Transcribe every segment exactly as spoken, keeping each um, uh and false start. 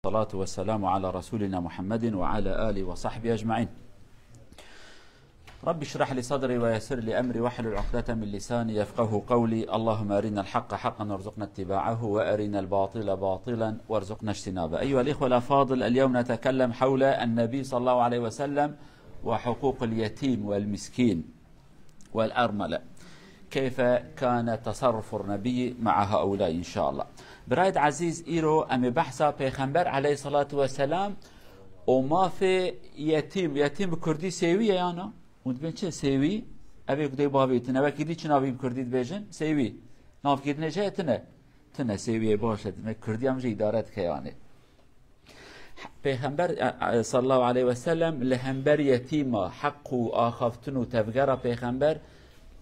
والصلاة والسلام على رسولنا محمد وعلى آله وصحبه أجمعين. رب اشرح لي صدري ويسر لي أمري واحلل عقدة من لساني يفقه قولي. اللهم أرنا الحق حقا وارزقنا اتباعه وأرنا الباطل باطلا وارزقنا اجتنابه. أيها الإخوة الأفاضل، اليوم نتكلم حول النبي صلى الله عليه وسلم وحقوق اليتيم والمسكين والأرملة. كيف كان تصرف النبي مع هؤلاء إن شاء الله. Birayê ezîz, îro em ê behsa Pêxember aleyhissalatu vesselam û mafê yetîm, yetîm bi kurdî sêwî ye yana? Hûn dibên çi sêwî? Ev ê ku dê bavê tine. Wekî dî çi navî bi kurdî dibêjin? Sêwî. Navkî din jî heye tine. Tine sêwiyê baş e. Demek kurdiya min jî îdare dike yani. Pêxember, e, e, sallallahu aleyhi ve sellem li hember yetîma heq û axaftin û tevgera pêxember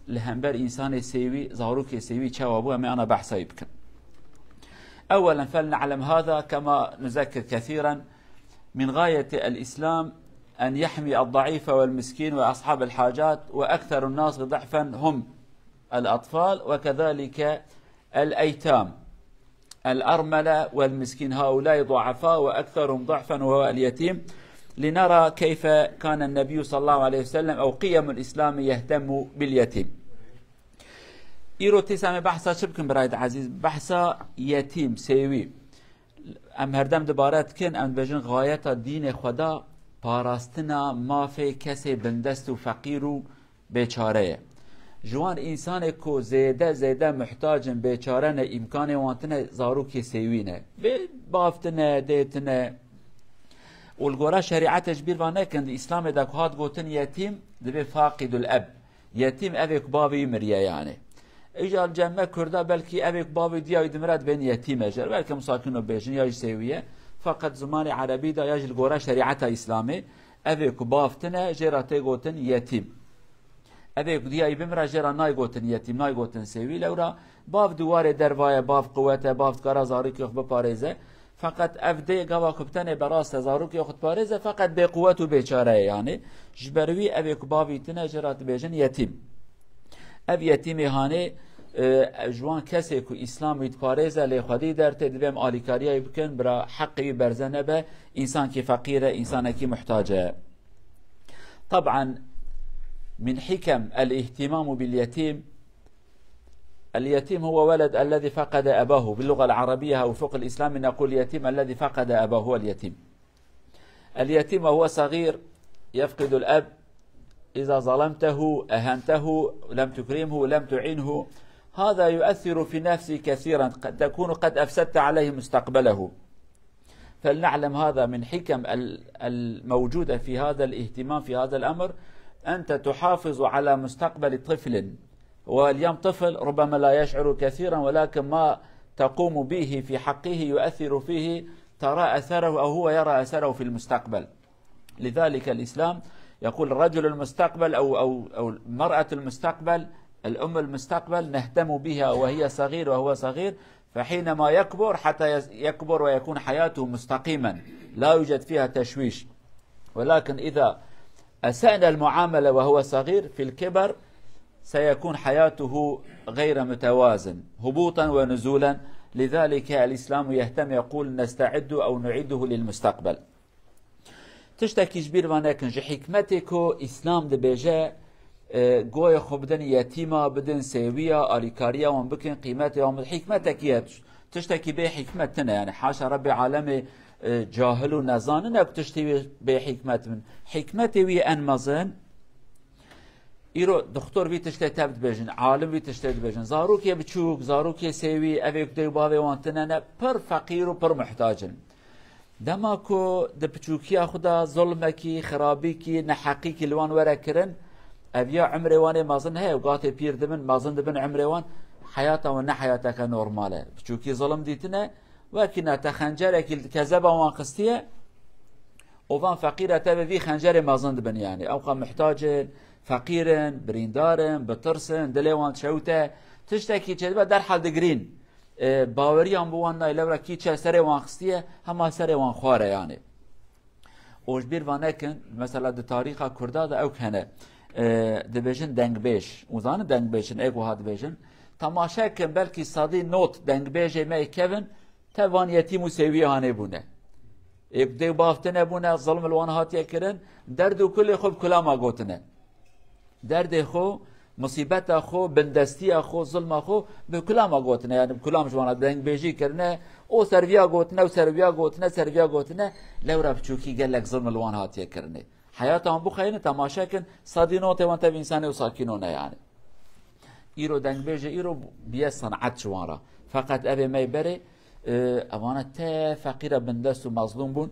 li hember însanê sêwî, zarokê sêwî çawa bû, em ê ana behsayî bikin. أولا فلنعلم هذا كما نذكر كثيرا من غاية الإسلام أن يحمي الضعيف والمسكين وأصحاب الحاجات، وأكثر الناس ضعفا هم الأطفال وكذلك الأيتام، الأرملة والمسكين، هؤلاء ضعفاء وأكثرهم ضعفا وهو اليتيم. لنرى كيف كان النبي صلى الله عليه وسلم أو قيم الإسلام يهتم باليتيم. Îro tîsa me behsa çi bikin birayê ezîz? Behsa yetîm, sêwî. Em herdem dibare dikin, em dibêjin, xayeta dînê xwe da parastina mafê kesê bindest û feqîr û bêçare ye. Ji wan însanê ku zêde zêde muhtac in, bêçare ne, îmkanê wan tine, zarokê sêwî ne. Bê bav tine, dê tine. Û li gora şerîetê ji bîr ve nekin, di Îslamê de ku hat gotin yetîm, dibê faqidul eb. Yetîm ev ê ku bavê wî miriye yani. Îja li cem me Kurda belkî ev ê ku bavê diya wî dimire dibên yetîm e jê re. Belkî em sakin û bêjin ya jî sêwî ye. Feqet zimanê erebî de ya jî li gora şerîeta Îslamê ev ê ku bav tine jê re tê gotin yetîm. Ev ê ku diya wî bimire jê re nayê gotin yetîm, nayê gotin sêwî. Lewra bav di warê derva ye, bav quwet e, bav dikare zarokê xwe biparêze. Feqet ev dê gava ku bi tenê be rast e, zarokê xwe diparêze, feqet bêquwet û bêçare ye yani. Ji ber wî ev ê ku bavî tine jê re dibêjin yetîm. Ev yetîmê hanê, e, ji wan kesê ku Îslam wî diparêze, lê xwedî dertê, divê em alîkariya wî bikin, bira heqê wî berze nebe, însankî feqîr e, însanekî muhtac e. طبعا من حكم الاهتمام باليتيم، اليتيم هو ولد الذي فقد أباه. باللغة العربية أو فقه الإسلام نقول اليتيم الذي فقد أباه، هو اليتيم. اليتيم وهو صغير يفقد الأب، إذا ظلمته، أهنته، لم تكرمه، لم تعينه، هذا يؤثر في نفسه كثيرا، قد تكون قد أفسدت عليه مستقبله. فلنعلم هذا من حكم ال-، الموجودة في هذا الاهتمام في هذا الأمر، أنت تحافظ على مستقبل طفل، واليوم طفل ربما لا يشعر كثيرا، ولكن ما تقوم به في حقه يؤثر فيه، ترى أثره أو هو يرى أثره في المستقبل. لذلك الإسلام يقول: رجل المستقبل أو، أو، أو المرأة المستقبل، الأم المستقبل، نهتم بها وهي صغير وهو صغير، فحينما يكبر، حتى يز-، يكبر ويكون حياته مستقيما، لا يوجد فيها تشويش. ولكن إذا أسأنا المعاملة وهو صغير، في الكبر سيكون حياته غير متوازن، هبوطا ونزولا. لذلك الإسلام يهتم، يقول: نستعد أو نعده للمستقبل. Tiştekî ji bîr ve nekin, ji hikmetê ku Îslam dibêje, e, goyê xwe bidin yetîma, bidin sêwiya, alîkariya wan bikin, qîmetê wan bidin. Hikmetekî ye. Tiştekî bê hikmet tine yani. Haşa Rebbê alemê, e, cahil û nezanin e ku tiştê wî bê hikmet bin. Hikmetê wî en mezin, îro doktor vî tiştê tev dibêjin, alim vî tiştê dibêjin. Zarokê biçûk, zarokê sêwî, ev ê ku dê û bavê wan tine ne, pir feqîr û pir muhtac in. Dema ku di piçûkiya xwe de zulmekî, xirabîkî, neheqîkî li wan were kirin, ev ya emrê wan ê mezin heye û gatê pîr dibin, mezin dibin emrê wan, heyata wan ne heyateke normal e. Piçûkî zulm dîtine, wekî ne te xencerekî li kezeba wan xistiye, û van feqîre tevê vî xencerê mezin dibin yani. Ew qe muhtac in, feqîr in, birîndar in, bi tirs in, dilê wan çewt e. Tiştekî çêdibe derhal digirîn. E, baweriyan bi wan nayê, lewra kî çe serê wan xistiye, hema serê wan xwar e yani. Û ji bîr ve nekin, mesela di tarîxa Kurda de ew hene, e, dibêjin dengbêj. Û zanin dengbêj in, ê wiha dibêjin. Temaşe kin, belkî sedî nod dengbêjê me yê kevin, tev van yetîm û sêwiyê hanê bûne. Ê ku dê û bav tune bûne, zilm li wan hatiye kirin, derd û kulê xwe bi kulama gotine. Derdê xwe, musîbeta xwe, bindestiya xwe, zilma xwe bi kulama gotine. Yani bi kulam ji wan re dengbêjî kirine, û serviya gotine û serviya gotine, serviya gotine, lewra biçûkî gelek zilm li wan hatiye kirinê. Heyata wan bixeyne temaşe kin, sedî notê wan tev însanê û sakîno ne yani. Îro dengbêje, îro biye sanat ji wan re. Feqet evê me berê, e, evana te feqîra bindest û mezlûm bûn,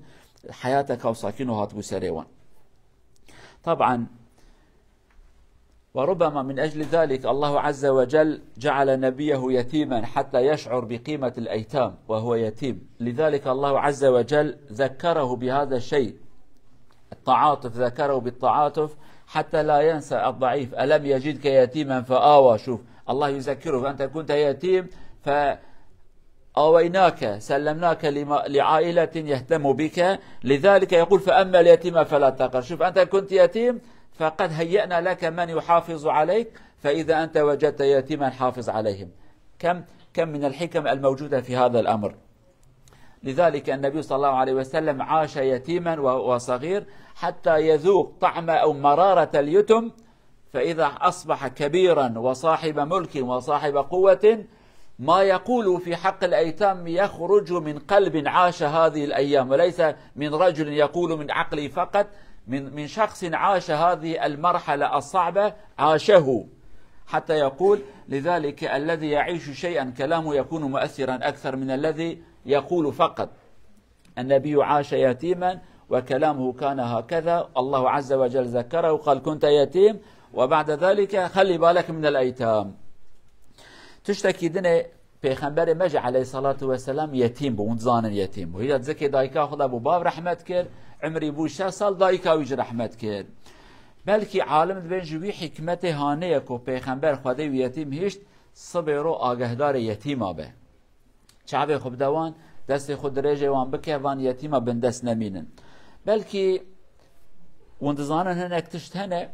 heyateka û sakîno hatibû serê wan. طبعا، وربما من أجل ذلك الله عز وجل جعل نبيه يتيما حتى يشعر بقيمة الأيتام وهو يتيم. لذلك الله عز وجل ذكره بهذا الشيء، التعاطف، ذكره بالتعاطف حتى لا ينسى الضعيف. ألم يجدك يتيما فآوى. شوف، الله يذكره، أنت كنت يتيم ف آويناك، سلمناك لما-، لعائلة يهتم بك، لذلك يقول: "فأما اليتيم فلا تقهر". شوف، أنت كنت يتيم، فقد هيأنا لك من يحافظ عليك، فإذا أنت وجدت يتيما حافظ عليهم. كم، كم من الحكم الموجودة في هذا الأمر. لذلك النبي صلى الله عليه وسلم عاش يتيما وهو صغير حتى يذوق طعم أو مرارة اليتم، فإذا أصبح كبيرا وصاحب ملك وصاحب قوة، ما يقول في حق الأيتام يخرج من قلب عاش هذه الأيام، وليس من رجل يقول من عقله فقط، من، من شخص عاش هذه المرحلة الصعبة، عاشه، حتى يقول: "لذلك الذي يعيش شيئا كلامه يكون مؤثرا أكثر من الذي يقول فقط". النبي عاش يتيما وكلامه كان هكذا، الله عز وجل ذكره، قال: "كنت يتيم وبعد ذلك خلي بالك من الأيتام". Tiştekî dinê Pêxemberê me jî aleyhissalatu vesselam yetîm bû, hûn dizanin yetîm bû. Hîra zikê dayika xwe de bû, bav rehmet kir, emrî bû şeş sal, dayika wî jî rehmet kir. Belkî alim dibên ji wî hikmetê hanê ye ku Pêxember Xwedê wî yetîm hişt, sibê ro agahdarê yetîma be. Çavê xwe bide wan, destê xwe dirêjê wan bike, van yetîma bindest nemînin. Belkî hûn dizanin hinek tişt hene,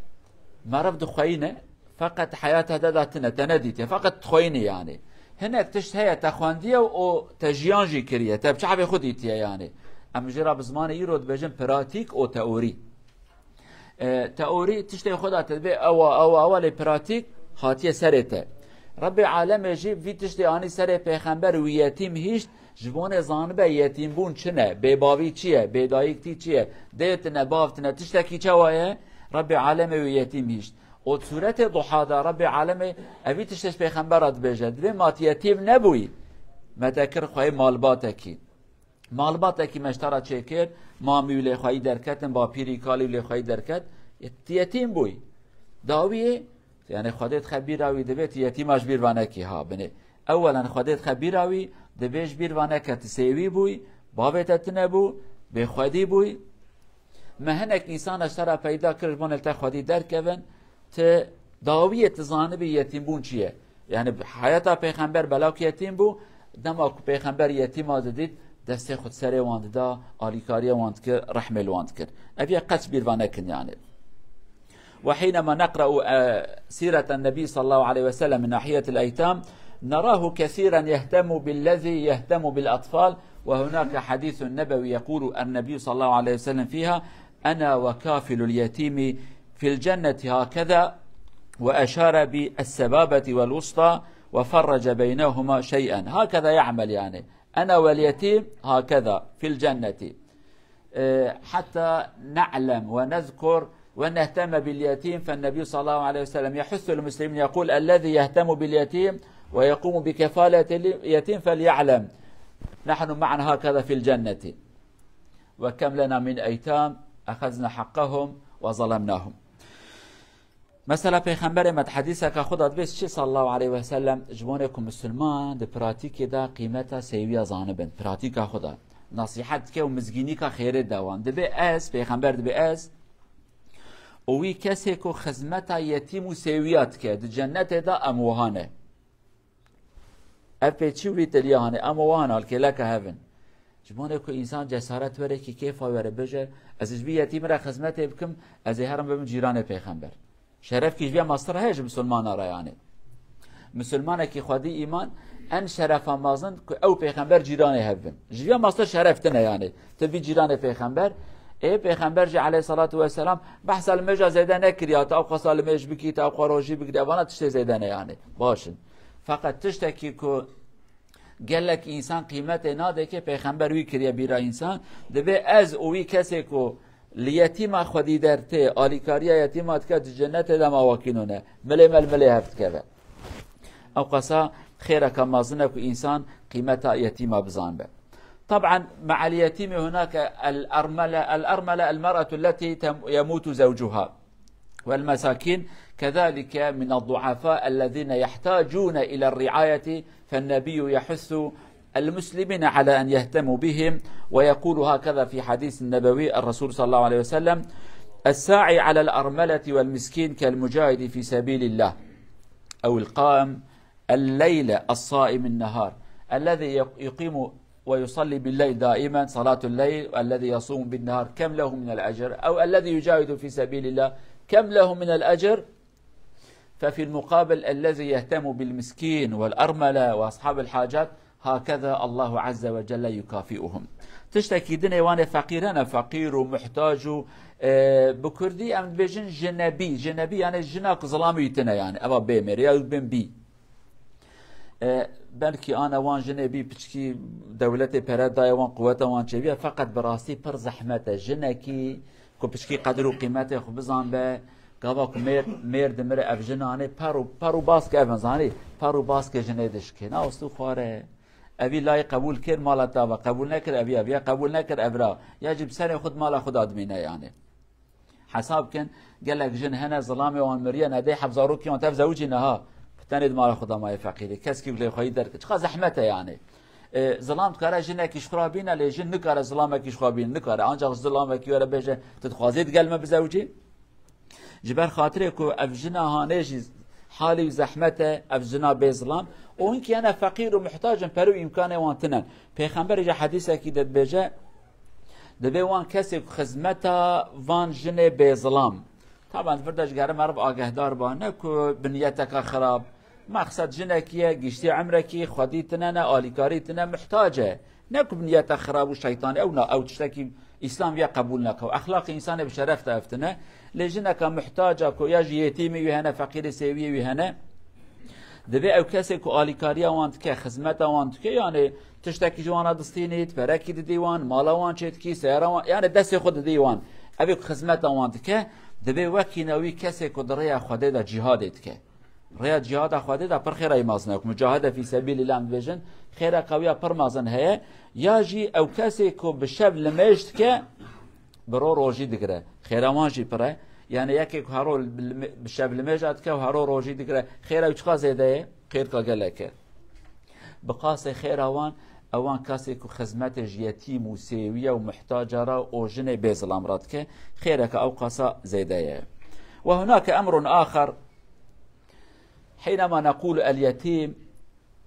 meriv dixweyîne, feqet heyata te de tine, te nedîtiye, feqet dixweyînî yani. Hinek tişt heye, te xwendiye û te jiyan jî kiriye, te bi çavê xwe dîtiye yani. Em jê re bi zimanê îro dibêjin pratîk û teorî. E, teorî tiştê xwe de te dibê ewa, ewa, ewa, lê pratîk hatiye serê te. Rebbê alemê jî vî tiştê anî serê pêxember û yetîm hîşt, ji bo nê zanibe yetîmbûn çi ne, bêbavî çi ye, bêdayîktî çi ye, dê tine, bav tine, tiştekî çawa ye, Rebbê alemê wî yetîm hîşt. Û sûretê Duha de Rebbê alemê evî tiştê ji pêxembera dibêje, dibê ma tu yetîm nebûyî, me te kir xweyê malbatekî. Malbatekî me ji te re çêkir, mamî wî lê xweyî derketin, bapîrî kalî wî lê xweyî derket, tu yetîm bûyî. Dawiyê, yani Xwedê dixe bîra wî, dibê tu yetîma ji bîr ve nekî ha binê. Ewelen Xwedê dixe bîra wî, dibê ji bîr ve neke tu sêwî bûyî, bavê te tune bû, bêxwedî bûyî. Me hinek însana ji te re peyda kir, ji bo nê li te xwedî derkevin, tu dawiyê tu zanibî yetîmbûn çi ye. Yani heyata pêxember bela ku yetîm bû, dema ku pêxember yetîma didît, destê xwe serê wan dida, alîkariya wan dikir, rehmê li wan dikir. Ev yek qet ji bîr ve nekin yani. وحينما نقرأ، آه، سيرة النبي صلى الله عليه وسلم من ناحية الأيتام، نراه كثيرا يهتم بالذي يهتم بالأطفال، وهناك حديث نبوي يقول النبي صلى الله عليه وسلم فيها: "أنا وكافل اليتيم في الجنة هكذا"، وأشار بالسبابة والوسطى وفرج بينهما شيئا. هكذا يعمل، يعني، "أنا واليتيم هكذا في الجنة". آه، حتى نعلم ونذكر ونهتم باليتيم، فالنبي صلى الله عليه وسلم يحث المسلمين، يقول: "الذي يهتم باليتيم ويقوم بكفالة اليتيم فليعلم نحن معا هكذا في الجنة". وكم لنا من أيتام أخذنا حقهم وظلمناهم. Mesela Pêxemberê me di hedîseka xwe de dibê çi sallallahu aleyhi ve sellem, ji bo nê ku misilman di pratîkê de qîmeta sêwiya zanibin, pratîka xwe de nasîhet dike û mizgînîka xêrê de wan. Dibê ez, Pêxember dibê ez, û wî kesê ku xizmeta yetîm û sêwiya dike, di cennetê de em wiha ne. Ev pê çi wî teliya hanê, em wan al kêleka hevin. Ji bo nê ku însan cesaret were kî kêfa were bêje, ez ji vî yetîmî re xizmetê bikim, ez ê herim bibim cîranê Pêxember. Şeref kî ji vî mastir heye ji misilmana re yani. Misilmanekî xwedî îman, En şerefa mezin ku ew pêxember cîranê hev bin. Ji vê mastir şeref tine yani. Tu bî cîranê pêxember. Ê pêxember jî aleyhissalatu vesselam behsa limêja zêde nekiriya, ta ew qasa limêj bikî, ta ew qasa rojî bigire. Evana tiştê zêde ne yani. Baş in. Feqet tiştekî ku gelek însan qîmetê nade ke pêxember wî kiriye bîra însan. Dibê ez û wî kesê ku li yetîma xwedî dertê, alîkariya yetîma dike di cennetê de ma wekî nûne. Milê me li milê hev dikeve. Ew qasa xêreka mezin e ku însan qîmeta yetîma bizanbe. طبعا مع اليتيم هناك الأرملة، الأرملة المرأة التي تم-، يموت زوجها. والمساكين كذلك من الضعفاء الذين يحتاجون إلى الرعاية، فالنبي يحث المسلمين على أن يهتموا بهم، ويقول هكذا في حديث النبوي الرسول صلى الله عليه وسلم: الساعي على الأرملة والمسكين كالمجاهد في سبيل الله، أو القائم الليل الصائم النهار، الذي يق-، يقيم ويصلي بالليل دائما صلاة الليل، الذي يصوم بالنهار كم له من الأجر، أو الذي يجاهد في سبيل الله كم له من الأجر، ففي المقابل الذي يهتم بالمسكين والأرملة وأصحاب الحاجات هكذا الله عز وجل يكافئهم. Tiştekî dinê wan ê feqîr hene, feqîr û muhtac û, e, bi kurdî em dibêjin jinebî. Jinebî yani jina ku zilamê wî tine yani. Eva bê mêr ya bin bî. E, belkî ana wan jinê bî piçkî dewletê pere daye wan, quweta wan çêbiye, feqet bi rastî pir zehmet e. Jinekî ku piçkî qedir û qîmetê xwe bizanbe, gava ku mêr, mêr dimire ev jin anê per û, per û baskê ev in zanî, per û baskê jinê dişkê. Na, û xware. Evî layî qebûl kir, mala te ava qebûl nekir, evî, evî qebûl nekir, evra. Ya jî bi serê xwe di mala xwe de dimîne yani. Hesab kin, gelek jin hene, zilamê wan miriye, nedê heb zarokê wan tev zewicî niha. Bi tenê di mala xwe de maye feqîrê. Keskî lê xweyî derke. Çiqa zehmet e yani. E, zilam dikare jinekî ji xwe re bîne, lê jin nikare zilamekî ji xwe bîne, nikare. Ancak zilamekî were bêje, tu dixwazî digel me bizewicî? Ji ber xatirê ku ev jina hanê jî halî wî zehmet e, ev jina bê zilam. Û hinkî hene feqîr û muhtac in, pere û îmkanê wan tine. Pêxemberê jî hedîsekî de dibêje, dibê wan kesê ku xizmeta van jinê bê zilam. Taban di vir de ji gere meriv agehdar ba, ne ku bi niyeteke xirab. Mexsed jinekî ye, giştî emrekî, xwedî tine ne, alîkarî tine, muhtac e. Ne ku bi niyete xirab û şeytanî, ew na, ew tiştekî Îslam ya qebûl neke. Exlaqê însanê bi şeref de ev tine. Lê jineka muhtaca ku ya jî yetîmî wî hene, feqîrê sêwiyê wî hene, divê ew kesê ku alîkariya wan dike, xizmeta wan dike, yani tiştekî ji wan re distînît, perekî didî wan, mala wan çêdikî, seyara wan, yani destê xwe didî wan. Ev ê ku xizmeta wan dike, divê wekî ne wî kesê ku di rêya Xwedê de cîhadê dike. Rêya cîhada Xwedê de pir xêra wî mezin e, ku mucahede fî sebîlîllah em dibêjin, xêra qewiya pir mezin heye. Ya jî ew kesê ku bi şev limêj dike, bi ro rojî digire. Xêra wan jî pir e. Yani yekê ku hero bi lime-, bi şev limêja dike û hero rojî digire, xêra wî çiqa zêde ye? Xêrka gelek e. Bi qasê xêra wan, ewan kesê ku xizmetê ji yetîm û sêwiye û muhtaca re û jinê bê zilam re dike, xêreke ew qasa zêde ye. وهناك أمر آخر، حينما نقول اليتيم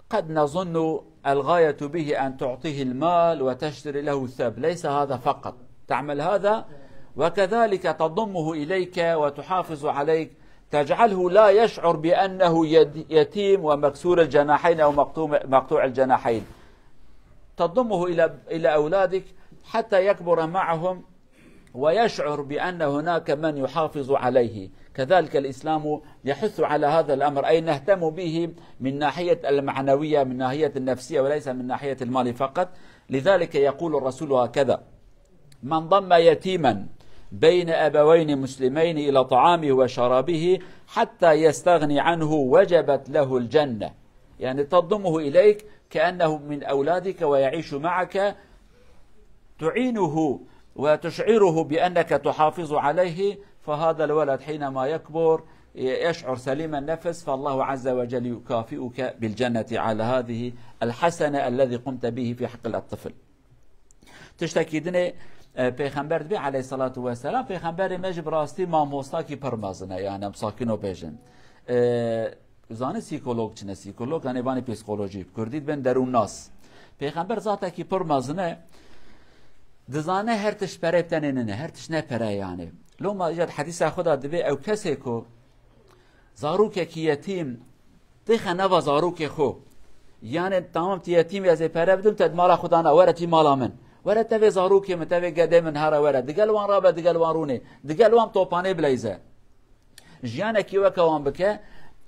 قد نظن الغاية به أن تعطيه المال وتشتري له الثوب، ليس هذا فقط، تعمل هذا وكذلك تضمه إليك وتحافظ عليك، تجعله لا يشعر بأنه يد-، يتيم ومكسور الجناحين أو مقطوع، مقطوع الجناحين، تضمه إلى، إلى أولادك حتى يكبر معهم ويشعر بأن هناك من يحافظ عليه. كذلك الإسلام يحث على هذا الأمر، أي نهتم به من ناحية المعنوية، من ناحية النفسية، وليس من ناحية المال فقط. لذلك يقول الرسول هكذا: من ضم يتيما بين أبوين مسلمين إلى طعامه وشرابه حتى يستغني عنه وجبت له الجنة. يعني تضمه إليك كأنه من أولادك ويعيش معك، تعينه وتشعره بأنك تحافظ عليه، فهذا الولد حينما يكبر يشعر سليم النفس، فالله عز وجل يكافئك بالجنة على هذه الحسنة الذي قمت به في حق الطفل. Tiştekî dinê, e, Pêxember dibê aleyhissalatu vesselam, Pêxemberê me jî bi rastî mamostakî pir mezin e, yani em sakîno bêjin. E, Zanî psîkolog çi ne? Psîkolog, yani vanê psîkolojî, bi kurdî dibên derûnnas. Pêxember zatekî pir mezin e, dizane her tişt pere bi tenê nine, her tişt ne pere yani. Loma îca di hedîsa xwe de dibê ew kesê ku zarokekî yetîm dixe nava zarokê xwe, Yanê tamam, tu yetîm, ez ê pere bidim, te di mala xwe dana, were tî mala min. Were tevê zarokê min, tevê gedê min here were. Digel wan rabe, digel wan rûnê. Digel wan topanê bileyze. Jiyanekî weke wan bike,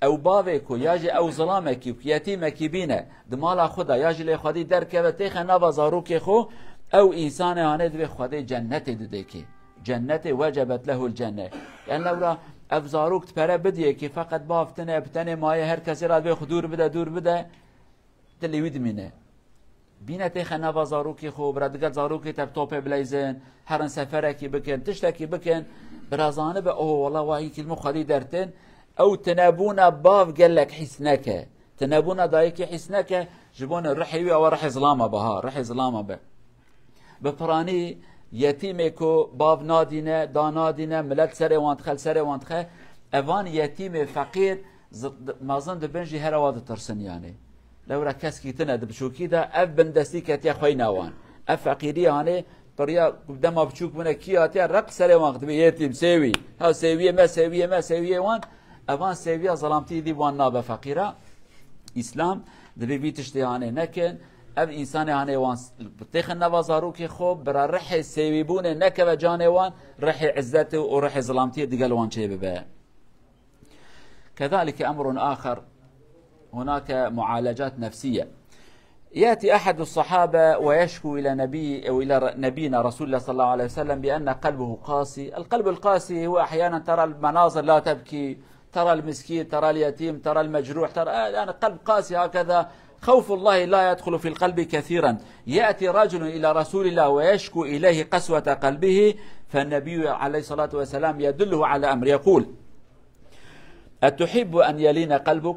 ew bavê ku ya jî ew zilamekî ku yetîmekî bîne, di mala xwe de ya jî lê xwedî derkeve, têxe nava zarokê xwe, ew însanê hanê divê xwedê cennetê didê kê. Cennetê, wecebet lehul cenne. Yani lewra ev zarok di pere bidiyê kê, feqet bav tine, bi tenê maye, her kesê ra divê xwe dûr bide, dûr bide. Dilê wî dimîne. Bîne têxe nava zarokê xwe, bira digel zarokê te bi topê bileyzin, herin seferekî bikin, tiştekî bikin, bira zanibe, oh, wela wa hîn kîlmû xwedî dertin, ew tinebûna bav gelek hîs neke. Tinebûna dayikê hîs neke, ji bo ne rihê wî ewa rihê zilama be, ha, rihê zilama be. Bi piranî yetîmê ku bav nadîne, da nadîne, milet serê wan dixe, li serê wan dixe, evan yetîmê feqîr zi-, di-, mezin dibin jî her ewa ditirsin yanê. Lewra keskî tine di biçûkî de ev bindestî ketiye xweyna wan. Ev feqîrî hanê piriya dema biçûk bûne kî hatiye req serê wan dibê yetîm, sêwî. Ha sêwiyê me, sêwiyê me, sêwiyê wan. Evan sêwiya zilamtî dî wan nabe feqîra. Îslam dibê vî tiştê hanê nekin. Ev însanê hanê wan s-, têxin nava zarokê xwe, bira rihê sêwîbûnê nekeve canê wan, rihê izzetê û rihê zilamtiyê digel wan çêbibe. كذلك أمر آخر، هناك معالجات نفسية. يأتي أحد الصحابة ويشكو إلى نبي، أو إلى ر-، نبينا رسول الله صلى الله عليه وسلم بأن قلبه قاسي. القلب القاسي هو أحيانا ترى المناظر لا تبكي، ترى المسكين، ترى اليتيم، ترى المجروح، ترى، آه، يعني قلب قاسي هكذا، خوف الله لا يدخل في القلب كثيرا. يأتي رجل إلى رسول الله ويشكو إليه قسوة قلبه، فالنبي عليه الصلاة والسلام يدله على أمر، يقول: أتحب أن يلين قلبك؟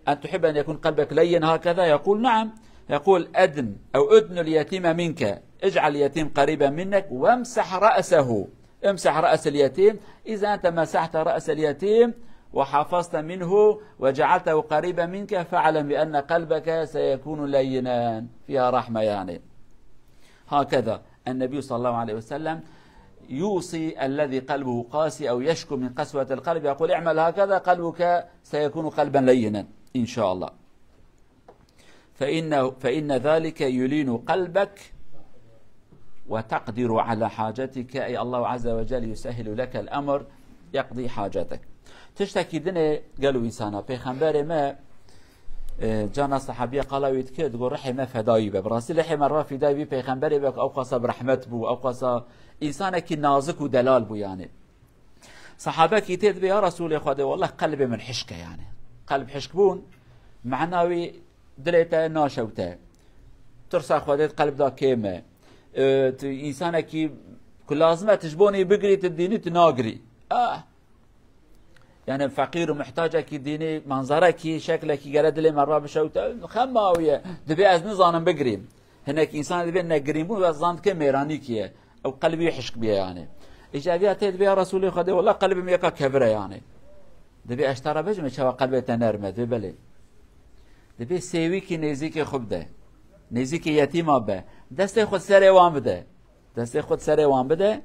أن تحب أن يكون قلبك لين هكذا؟ يقول: نعم. يقول: أدن أو أدن اليتيم منك، اجعل اليتيم قريبا منك وامسح رأسه. امسح رأس اليتيم. إذا أنت مسحت رأس اليتيم وحفظت منه وجعلته قريبا منك، فاعلم بأن قلبك سيكون لينا، فيها رحمة يعني. هكذا النبي صلى الله عليه وسلم يوصي الذي قلبه قاسي أو يشكو من قسوة القلب، يقول: اعمل هكذا، قلبك سيكون قلبا لينا إن شاء الله. فإن، فإن ذلك يلين قلبك وتقدر على حاجتك، أي الله عز وجل يسهل لك الأمر، يقضي حاجتك. Tiştekî dinê gelo însana. Pêxemberê me, e, cana sahabiye qala wî dikir, digo: "Rihê me fedayî be." Bi rastî rihê me ra fedayî vî pêxemberê be ku ew qasa bi rehmet bû, ew qasa însanekî nazik û delal bû yani. Sahabekî tê dibê: "Ya Resûlê Xwedê, wellah qelbê min hişk e yani." Qelb hişk bûn, mena wî dilê te naşewte. Tirsa Xwedê di qelb de kêm e. E, tu însanekî ku lazim e tu ji bo nî bigirî, tu dînî tu nagirî. Ah! Yani feqîr û muhtacekî dînî, manzarekî, şeklekî gere dilê me ra bişewte, xem ma wî ye. Dibê ez nizanim bigirîm. Hinek însan dibê negirînbûn ve zan dike mêranîkî ye. Ew qelbî hişk bûye yani. Îca viya tê dibê: "Ya Resûlê Xwedê, wela qelbê min yeka kevir e yani." Dibê: "Ez te re bêjim çawa qelbê te nerm e?" Dibê: "Belê." Dibê: "Sêwîkî nêzîkê xwe bide. Nêzîkê yetîma be. Destê xwe serê wan bide." Destê xwe serê wan bide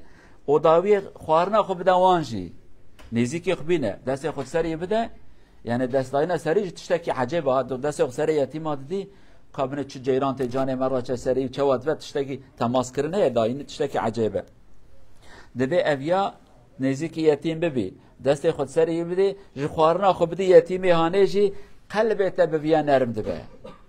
û dawiyê xwarina xwe bide wan jî. Nêzîkê xwe bîne, destê xwe serê bide. Yani destdayina serê jî tiştekî ecêb e. Tu destê xwe serê yetîma didî, ka bine çi ceyran tê canê me re çe serê, çawa dibe tiştekî temas kirine ye dayînî, tiştekî ecêb e. Dibê ev ya nêzîkî yetîm bibî, destê xwe serê wî bidî, ji xwarina xwe bidî yetîmê hanê jî, qelbê te bi viya nerm dibe.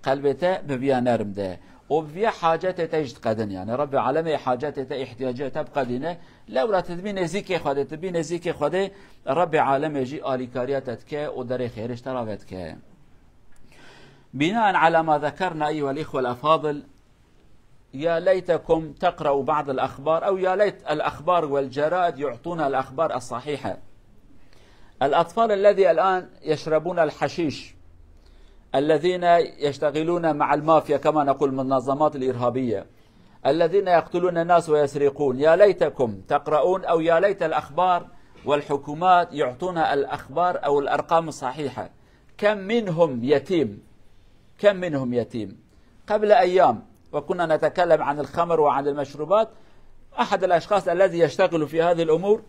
Qelbê te bi viya nerm de. Û bi viya hacetê te jî diqedin yani. Rebbê alemê hacetê te, îhtiyacê te biqedîne. Lewra tu dibî nêzîkê Xwedê, tu bî nêzîkê Xwedê, Rebbê alemê jî alîkariya te dike û derê xêrê ji te re vedike. بناء على ما ذكرنا أيها الإخوة الأفاضل، يا ليتكم تقرأوا بعض الأخبار، أو يا ليت الأخبار والجرائد يعطونا الأخبار الصحيحة. الأطفال الذي الآن يشربون الحشيش، الذين يشتغلون مع المافيا كما نقول، المنظمات الإرهابية، الذين يقتلون الناس ويسرقون، يا ليتكم تقرؤون، أو يا ليت الأخبار والحكومات يعطونا الأخبار أو الأرقام الصحيحة. كم منهم يتيم؟ كم منهم يتيم؟ قبل أيام وكنا نتكلم عن الخمر وعن المشروبات، أحد الأشخاص الذي يشتغل في هذه الأمور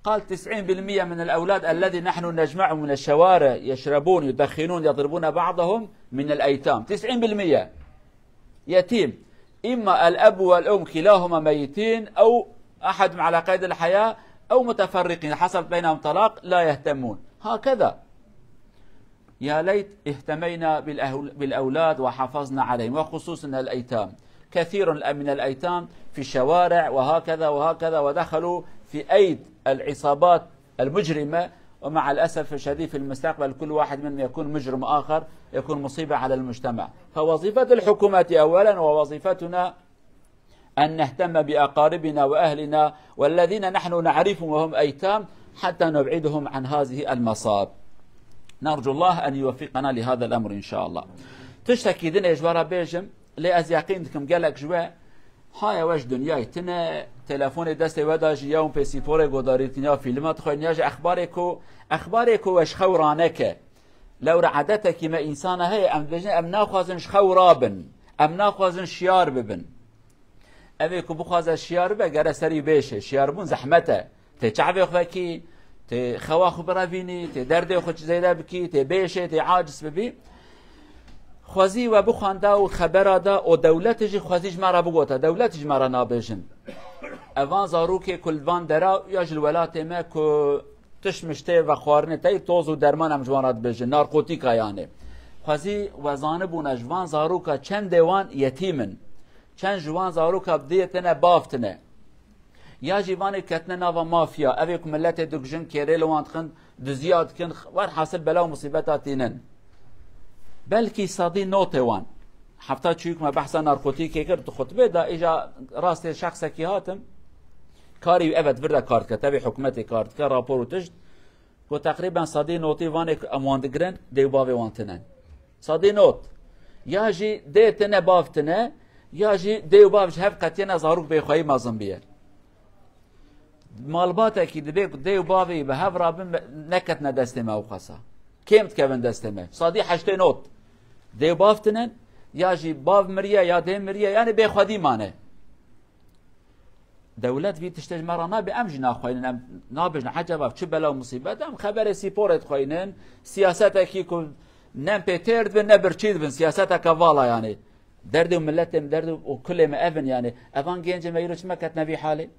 قال: تسعين بالمية من الأولاد الذي نحن نجمعهم من الشوارع يشربون، يدخنون، يضربون بعضهم من الأيتام. تسعين بالمية يتيم. إما الأب والأم كلاهما ميتين، أو أحدهم على قيد الحياة، أو متفرقين حصل بينهم طلاق، لا يهتمون. هكذا. يا ليت اهتمينا بالأهل-، بالأولاد وحافظنا عليهم، وخصوصًا الأيتام. كثير من الأيتام في الشوارع وهكذا وهكذا، ودخلوا في أيد العصابات المجرمة، ومع الأسف الشديد في المستقبل كل واحد منهم يكون مجرم آخر، يكون مصيبة على المجتمع. فوظيفة الحكومة أولًا، ووظيفتنا أن نهتم بأقاربنا وأهلنا والذين نحن نعرفهم وهم أيتام حتى نبعدهم عن هذه المصائب. نرجو الله أن يوفقنا لهذا الأمر إن شاء الله. Tiştekî din ê ji we re bêjim, lê ez yeqîn dikim gelek ji we haya we ji dinyayê tine, telefonê destê we de jî ya hûn pê sîporê godarîtin ya fîlma dixwin ya jî exbarê ku, exbarê ku we ji xew raneke. Lewra edetekî me însana heye, em dibêjin em naxwazin ji xew rabin, em naxwazin şiyar bibin. Evê ku bixwaze şiyar bibe, gere serî bêşe. Şiyarbûn zehmet e. Tê çavê xwe vekî, tê xewa xwe birevînî, tê derdê xwe zêde bikî, tê bêşê, tê aciz bibî. Xwezî we bixwanda û xebera da û dewletê jî xwezî ji me re bigota. Dewletê ji me re nabêjin. Evan zarokê ku li van dera ya ji li welatê me ku tişt miştê vexwarinê tey toz û derman em ji wan re dibêjin. Narkotîka yanê. Xwezî we zanibûna ji van zaroka çendê wan yetîm in. Çend ji wan zaroka bi dê tine bav tine. Ya jî vanê ketine nava mafya, evê ku miletê dikujin, kêrê li wan dixin, duziya dikin, werhasil bela û musîbeta tînin. Belkî sedî notê wan. Hefta çûyî ku me behsa narkotîkê kir, di xutbê de îja rastê şexsekî hatim. Karî ev e, di vir de kar dike, tevî hikûmetê kar dike, rapor û tişt. Ku teqrîben sedî notî vanê ku em wan digirin, dê û bavê wan tine. Sedî not. Ya jî dê tine, bav tine, ya jî dê û bav ji hev qetiyene, zarok bêxweyî mezin biye. Malbatekî dibê ku dê û bavê bi hev rabin, neketine destê me ew qasa. Kêm dikevin destê me. Sedî heştê not. Dê û bav tinin, ya jî bav miriye ya dê miriye, yanî bêxwedî mane. Dewlet vî tiştê ji me re nabe, em jî naxweynin, em nabêjin, eceba çi bela û musîbet, em xeberê sîporê dixweynin, siyasetekî ku ne em pê têr dibin, ne birçî dibin, siyaseteke vala yanî. Derdê û miletê me, derdê û kulê me ev in yanî. Evan gencê me îro çima ketine vî halê?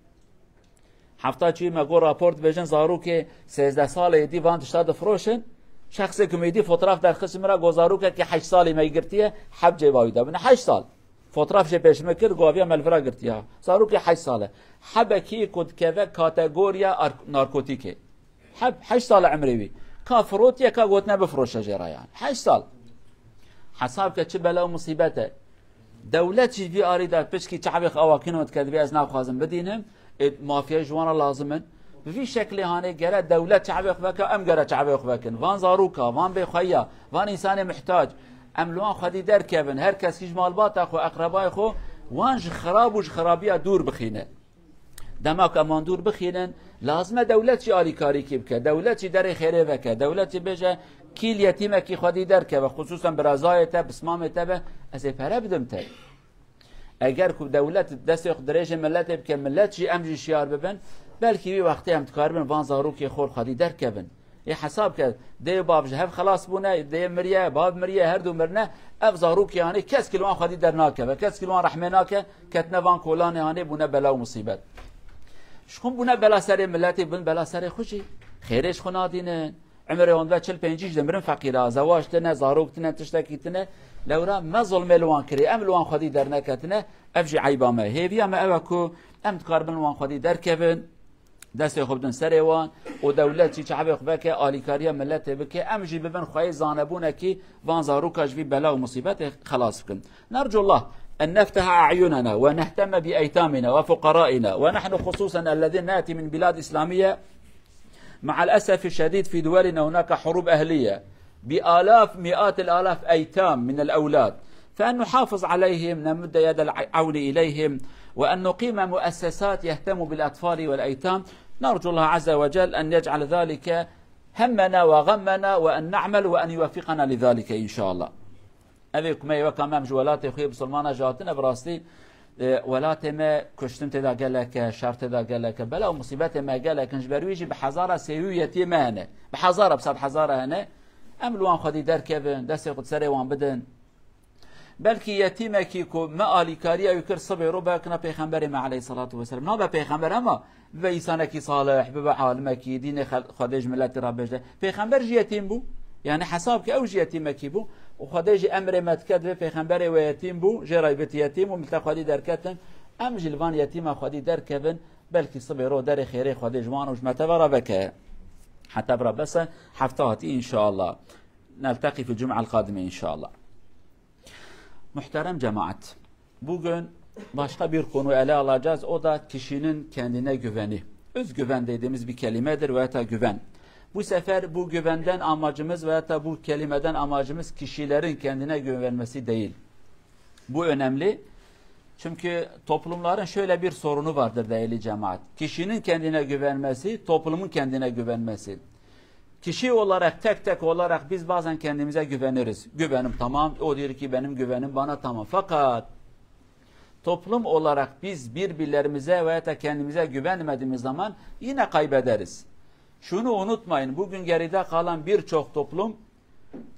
Hefta çûyî me got rapor dibêjin, zarokê sêzdeh salê êdî van tişta difiroşin. Şexsê ku me êdî fotoğraf derxist min re, got zarokekî heşt salî me girtiye, heb cêba wî de bine. Heşt sal. Fotoğraf jê pêş min kir, got aviya me li vira girtiye. Zarokê heşt sal e. Hebekî ku dikeve kategoriya ar-, narkotîkê. Heb, heşt sal e emrê wî. Ka firotiye, ka gotine bifiroşe jê re yan. Heşt sal. Hesab ke çi bela û musîbet e. Dewlet jî vî arî de piçkî çavê xwe awa kino dike, dibê ez naxwazim bidînim. Ê, mafya ji wan re lazim in. Bi vî şeklê hanê gere dewlet çavê xwe veke, em gere çavê xwe vekin. Van zaroka, van bêxweya, van însanê mihtac. Em li wan xwedî derkevin. Her kes jî ji malbata xwe, eqrebayê xwe, wan ji xirab û ji xirabiya dûr bixîne. Dema ku em wan dûr bixînin, lazim e dewlet jî alîkarîkî bike, dewlet jî derê xêrê veke, dewlet jî bêje, kî li yetîmekî xwedî derkeve, xisûsen birazayê te, pismamê te be, ez ê pere bidim te. Eger ku dewlet destê xwe dirêjê miletê bike, milet jî, em jî şiyar bibin, belkî wî wextê em dikaribin van zarokê xwe xwedî derkevin. Ê hesab ke, dê û bav ji hev xelas bûne, dê miriye, bav miriye, her du mirine, ev zarokê hanê, kes ki li wan xwedî dernakeve, kes ki li wan rehmê nake, ketine van kolanê hanê, bûne bela û musîbet. Ji xwe bûne bela serê miletê, bin bela serê xwe jî. Xêrê ji xwe nadînin. Emirê wan ve çil pêncî jî dimirin feqîra, zewac tine, zarok tine, tiştekî tine. Lewra me zulmê li wan kirê, em li wan xwedî derneketine, ev jî eyba me. Hêviya me ew e ku em dikaribin li wan xwedî derkevin. Destê xwe bidin serê wan û dewlet jî çavê xwe veke, alîkariya miletê bike, em jî bibin xweyê zanebûnekî van zaroka ji vî bela û musîbetê xelas bikin. نرجو الله أن نفتح أعيننا ونهتم بأيتامنا وفقرائنا، ونحن خصوصًا الذين نأتي من بلاد إسلامية. مع الأسف الشديد في دولنا هناك حروب أهلية، بآلاف، مئات الآلاف أيتام من الأولاد، فأن نحافظ عليهم، نمد يد العون إليهم، وأن نقيم مؤسسات يهتم بالأطفال والأيتام. نرجو الله عز وجل أن يجعل ذلك همنا وغمنا، وأن نعمل وأن يوفقنا لذلك إن شاء الله. Evê ku me weka me em ji welatê xwe yê bisilmana jî hatine, bi rastî E, welatê me kuştin tê de gelek e, şer tê de gelek e. Bela û musîbetê me gelek in, ji ber wî jî bi hezara sêwî û yetîm me hene. Bi hezara, bi sed hezara hene. Em li wan xwedî derkevin, destê xwe di serê wan bidin. Belkî yetîmekî ku me alîkariya wî kir, sibê ro bikine pêxemberê me aleyhisselatu vesselam. Nabe pêxember ama bibe însanekî salih, bibe alimekî, dînê xel-, Xwedê ji miletî re bêjde. Pêxember jî yetîm bû. Yani hesab ke ew jî yetîmekî bû. Û Xwedê jî emrê me dike, divê pêxemberê we yetîm bû, jê re bit yetîm û milete xwedî derketin. Em jî li van yetîma xwedî derkevin, belkî sibê ro derê xêrê Xwedê ji wan û ji me teva re veke. Heta bira bese hefta hatî înşallah. Nelteqî fî cum'al qadime înşallah. Muhterem cemaat, bugün başka bir konu ele alacağız. O da kişinin kendine güveni. Özgüven dediğimiz bir kelimedir veya da güven. Bu sefer bu güvenden amacımız veya da bu kelimeden amacımız kişilerin kendine güvenmesi değil. Bu önemli. Çünkü toplumların şöyle bir sorunu vardır değerli cemaat. Kişinin kendine güvenmesi, toplumun kendine güvenmesi. Kişi olarak, tek tek olarak biz bazen kendimize güveniriz. Güvenim tamam, o diyor ki benim güvenim bana tamam. Fakat toplum olarak biz birbirlerimize veya da kendimize güvenmediğimiz zaman yine kaybederiz. Şunu unutmayın, bugün geride kalan birçok toplum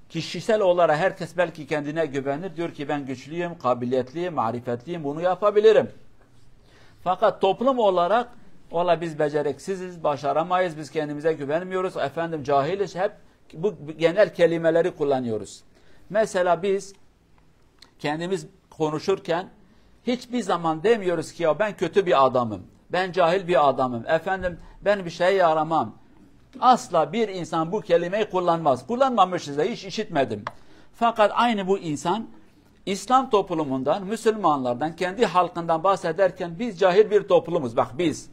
kişisel olarak herkes belki kendine güvenir. Diyor ki ben güçlüyüm, kabiliyetliyim, marifetliyim, bunu yapabilirim. Fakat toplum olarak valla biz beceriksiziz, başaramayız, biz kendimize güvenmiyoruz, efendim cahiliz, hep bu genel kelimeleri kullanıyoruz. Mesela biz kendimiz konuşurken hiçbir zaman demiyoruz ki ya ben kötü bir adamım, ben cahil bir adamım, efendim ben bir şeye yaramam. Asla bir insan bu kelimeyi kullanmaz. Kullanmamışız da hiç işitmedim. Fakat aynı bu insan İslam toplumundan, Müslümanlardan, kendi halkından bahsederken biz cahil bir toplumuz. Bak biz.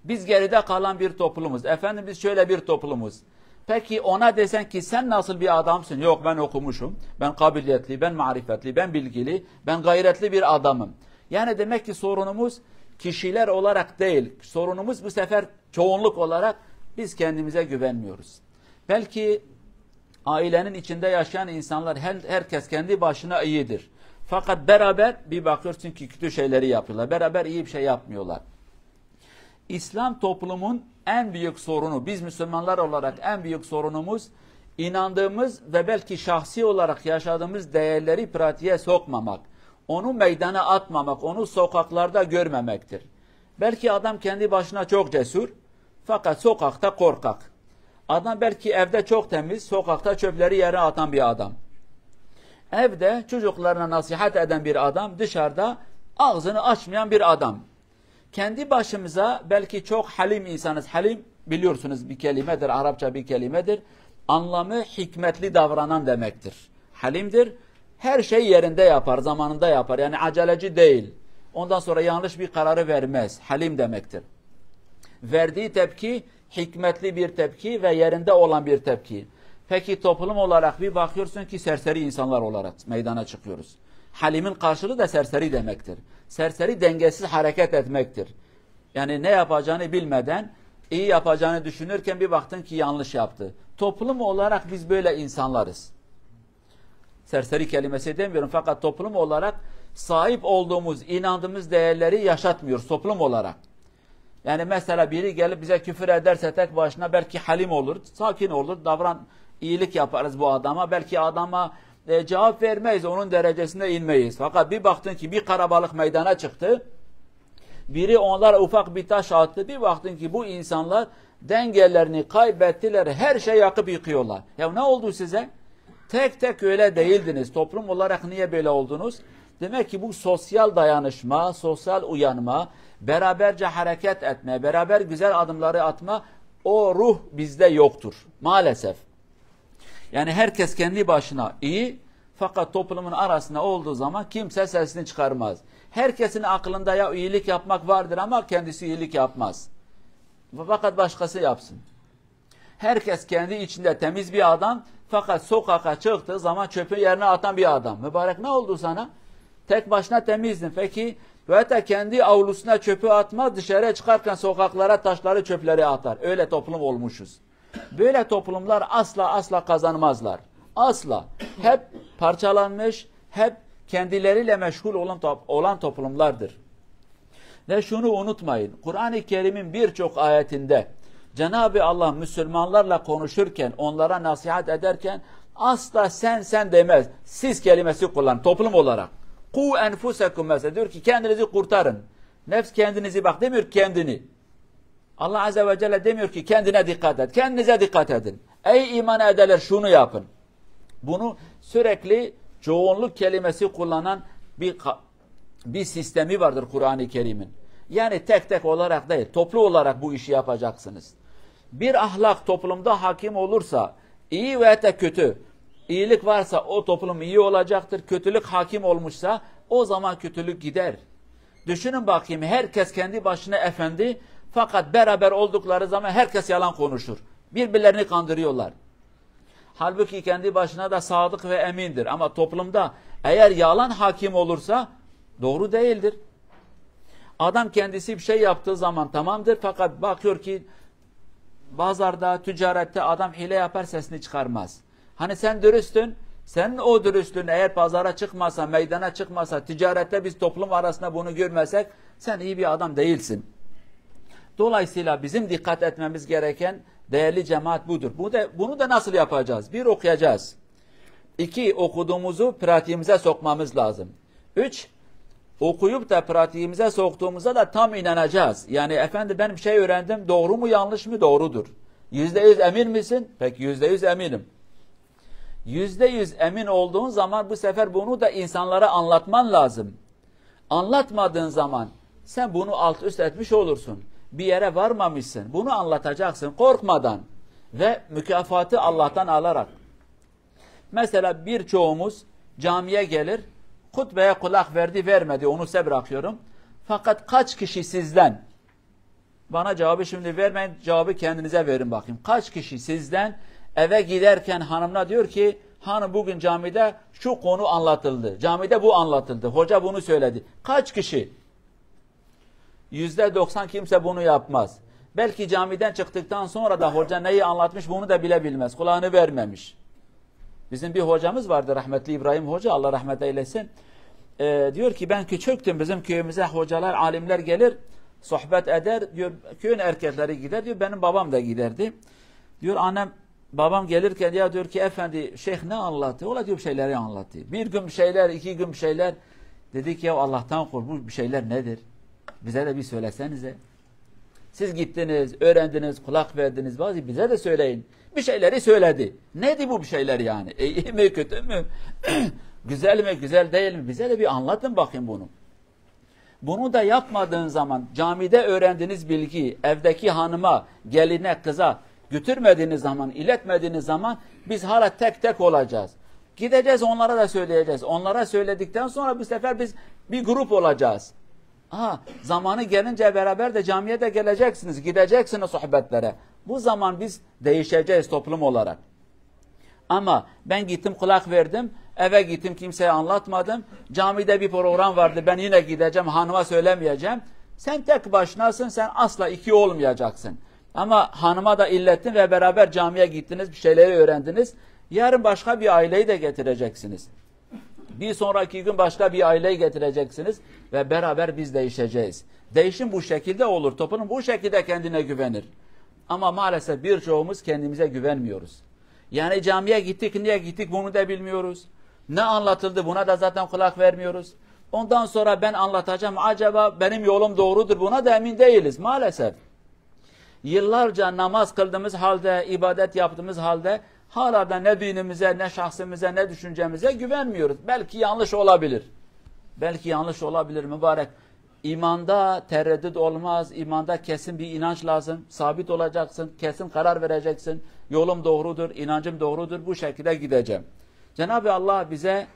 Biz geride kalan bir toplumuz. Efendim biz şöyle bir toplumuz. Peki ona desen ki sen nasıl bir adamsın? Yok ben okumuşum, ben kabiliyetli, ben marifetli, ben bilgili, ben gayretli bir adamım. Yani demek ki sorunumuz kişiler olarak değil. Sorunumuz bu sefer çoğunluk olarak biz kendimize güvenmiyoruz. Belki ailenin içinde yaşayan insanlar her, herkes kendi başına iyidir. Fakat beraber bir bakıyorsun ki kötü şeyleri yapıyorlar. Beraber iyi bir şey yapmıyorlar. İslam toplumun en büyük sorunu, biz Müslümanlar olarak en büyük sorunumuz inandığımız ve belki şahsi olarak yaşadığımız değerleri pratiğe sokmamak, onu meydana atmamak, onu sokaklarda görmemektir. Belki adam kendi başına çok cesur, fakat sokakta korkak. Adam belki evde çok temiz, sokakta çöpleri yere atan bir adam. Evde çocuklarına nasihat eden bir adam, dışarıda ağzını açmayan bir adam. Kendi başımıza belki çok halim insanız. Halim biliyorsunuz bir kelimedir, Arapça bir kelimedir. Anlamı hikmetli davranan demektir. Halimdir. Her şey yerinde yapar, zamanında yapar. Yani aceleci değil. Ondan sonra yanlış bir kararı vermez. Halim demektir. Verdiği tepki hikmetli bir tepki ve yerinde olan bir tepki. Peki toplum olarak bir bakıyorsun ki serseri insanlar olarak meydana çıkıyoruz. Halimin karşılığı da serseri demektir. Serseri dengesiz hareket etmektir. Yani ne yapacağını bilmeden, iyi yapacağını düşünürken bir baktın ki yanlış yaptı. Toplum olarak biz böyle insanlarız. Serseri kelimesi demiyorum fakat toplum olarak sahip olduğumuz, inandığımız değerleri yaşatmıyoruz toplum olarak. Yani mesela biri gelip bize küfür ederse tek başına belki halim olur, sakin olur, davran, iyilik yaparız bu adama. Belki adama e, cevap vermeyiz, onun derecesine inmeyiz. Fakat bir baktın ki bir karabalık meydana çıktı, biri onlara ufak bir taş attı, bir baktın ki bu insanlar dengelerini kaybettiler, her şey yakıp yıkıyorlar. Ya ne oldu size? Tek tek öyle değildiniz. Toplum olarak niye böyle oldunuz? Demek ki bu sosyal dayanışma, sosyal uyanma, beraberce hareket etme, beraber güzel adımları atma, o ruh bizde yoktur. Maalesef. Yani herkes kendi başına iyi, fakat toplumun arasında olduğu zaman kimse sesini çıkarmaz. Herkesin aklında ya iyilik yapmak vardır ama kendisi iyilik yapmaz. Fakat başkası yapsın. Herkes kendi içinde temiz bir adam, fakat sokaka çıktığı zaman çöpü yerine atan bir adam. Mübarek, ne oldu sana? Tek başına temizdin. Peki, ve hatta kendi avlusuna çöpü atmaz, dışarıya çıkarken sokaklara taşları, çöpleri atar. Öyle toplum olmuşuz. Böyle toplumlar asla asla kazanmazlar. Asla. Hep parçalanmış, hep kendileriyle meşgul olan top-, olan toplumlardır. Ve şunu unutmayın, Kur'an-ı Kerim'in birçok ayetinde Cenab-ı Allah Müslümanlarla konuşurken, onlara nasihat ederken asla "sen, sen" demez. "Siz" kelimesi kullan, toplum olarak. "Ku enfusekum" mesela, diyor ki, "Kendinizi kurtarın." Nefs, kendinizi, bak, demiyor kendini. Allah Azze ve Celle demiyor ki, "Kendine dikkat et." Kendinize dikkat edin. Ey iman edenler, şunu yapın. Bunu sürekli çoğunluk kelimesi kullanan bir ka-, bir sistemi vardır Kur'an-ı Kerim'in. Yani tek tek olarak değil, toplu olarak bu işi yapacaksınız. Bir ahlak toplumda hakim olursa, iyi veya da kötü, iyilik varsa o toplum iyi olacaktır. Kötülük hakim olmuşsa o zaman kötülük gider. Düşünün bakayım, herkes kendi başına efendi, fakat beraber oldukları zaman herkes yalan konuşur. Birbirlerini kandırıyorlar. Halbuki kendi başına da sadık ve emindir. Ama toplumda eğer yalan hakim olursa doğru değildir. Adam kendisi bir şey yaptığı zaman tamamdır, fakat bakıyor ki pazarda, ticarette adam hile yapar, sesini çıkarmaz. Hani sen dürüstün, senin o dürüstlüğün eğer pazara çıkmasa, meydana çıkmasa, ticarette biz toplum arasında bunu görmesek, sen iyi bir adam değilsin. Dolayısıyla bizim dikkat etmemiz gereken, değerli cemaat, budur. Bu da, bunu da nasıl yapacağız? Bir, okuyacağız. İki, okuduğumuzu pratiğimize sokmamız lazım. Üç, okuyup da pratiğimize soktuğumuzda da tam inanacağız. Yani, "Efendim, ben bir şey öğrendim, doğru mu, yanlış mı?" Doğrudur. Yüzde yüz emin misin? Peki, yüzde yüz eminim. Yüzde yüz emin olduğun zaman bu sefer bunu da insanlara anlatman lazım. Anlatmadığın zaman sen bunu alt üst etmiş olursun. Bir yere varmamışsın. Bunu anlatacaksın korkmadan ve mükafatı Allah'tan alarak. Mesela birçoğumuz camiye gelir, hutbeye kulak verdi, vermedi, onu size bırakıyorum. Fakat kaç kişi sizden, bana cevabı şimdi vermeyin, cevabı kendinize verin bakayım. Kaç kişi sizden eve giderken hanımına diyor ki, "Hanım, bugün camide şu konu anlatıldı, camide bu anlatıldı, hoca bunu söyledi"? Kaç kişi? Yüzde doksan kimse bunu yapmaz. Belki camiden çıktıktan sonra da hoca neyi anlatmış, bunu da bile bilmez. Kulağını vermemiş. Bizim bir hocamız vardı, rahmetli İbrahim Hoca, Allah rahmet eylesin. Ee, diyor ki, "Ben küçüktüm, bizim köyümüze hocalar, alimler gelir, sohbet eder." Diyor, "Köyün erkekleri gider." Diyor, "Benim babam da giderdi." Diyor, "Annem, babam gelirken ya diyor ki, 'Efendi, şeyh ne anlattı?'" Ola diyor, "Bir şeyleri anlattı." Bir gün bir şeyler, iki gün bir şeyler. Dedik, "Ya Allah'tan kork, bu bir şeyler nedir? Bize de bir söylesenize. Siz gittiniz, öğrendiniz, kulak verdiniz, bazı bize de söyleyin." Bir şeyleri söyledi. Neydi bu bir şeyler yani? E, iyi mi, kötü mü? Güzel mi, güzel değil mi? Bize de bir anlatın bakayım bunu. Bunu da yapmadığın zaman, camide öğrendiğiniz bilgiyi evdeki hanıma, geline, kıza götürmediğiniz zaman, iletmediğiniz zaman biz hala tek tek olacağız. Gideceğiz, onlara da söyleyeceğiz. Onlara söyledikten sonra bu sefer biz bir grup olacağız. Aha, zamanı gelince beraber de camiye de geleceksiniz, gideceksiniz sohbetlere. Bu zaman biz değişeceğiz toplum olarak. Ama ben gittim, kulak verdim, eve gittim, kimseye anlatmadım. Camide bir program vardı, ben yine gideceğim, hanıma söylemeyeceğim. Sen tek başınasın, sen asla iki olmayacaksın. Ama hanıma da ilettin ve beraber camiye gittiniz, bir şeyleri öğrendiniz. Yarın başka bir aileyi de getireceksiniz. Bir sonraki gün başka bir aileyi getireceksiniz ve beraber biz değişeceğiz. Değişim bu şekilde olur. Toplum bu şekilde kendine güvenir. Ama maalesef birçoğumuz kendimize güvenmiyoruz. Yani camiye gittik, niye gittik, bunu da bilmiyoruz. Ne anlatıldı, buna da zaten kulak vermiyoruz. Ondan sonra ben anlatacağım, acaba benim yolum doğrudur, buna da emin değiliz maalesef. Yıllarca namaz kıldığımız halde, ibadet yaptığımız halde hala da ne dinimize, ne şahsımıza, ne düşüncemize güvenmiyoruz. Belki yanlış olabilir. Belki yanlış olabilir mübarek. İmanda tereddüt olmaz. İmanda kesin bir inanç lazım. Sabit olacaksın, kesin karar vereceksin. Yolum doğrudur, inancım doğrudur. Bu şekilde gideceğim. Cenab-ı Allah bize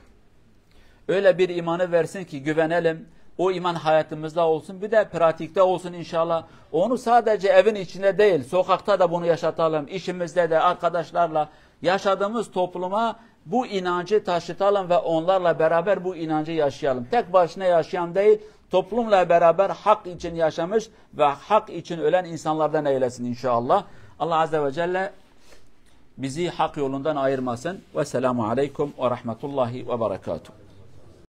öyle bir imanı versin ki güvenelim. O iman hayatımızda olsun. Bir de pratikte olsun inşallah. Onu sadece evin içinde değil, sokakta da bunu yaşatalım. İşimizde de, arkadaşlarla, yaşadığımız topluma bu inancı taşıtalım ve onlarla beraber bu inancı yaşayalım. Tek başına yaşayan değil, toplumla beraber hak için yaşamış ve hak için ölen insanlardan eylesin inşallah. Allah Azze ve Celle bizi hak yolundan ayırmasın. Vesselamu Aleyküm ve Rahmetullahi ve Berekatuhu.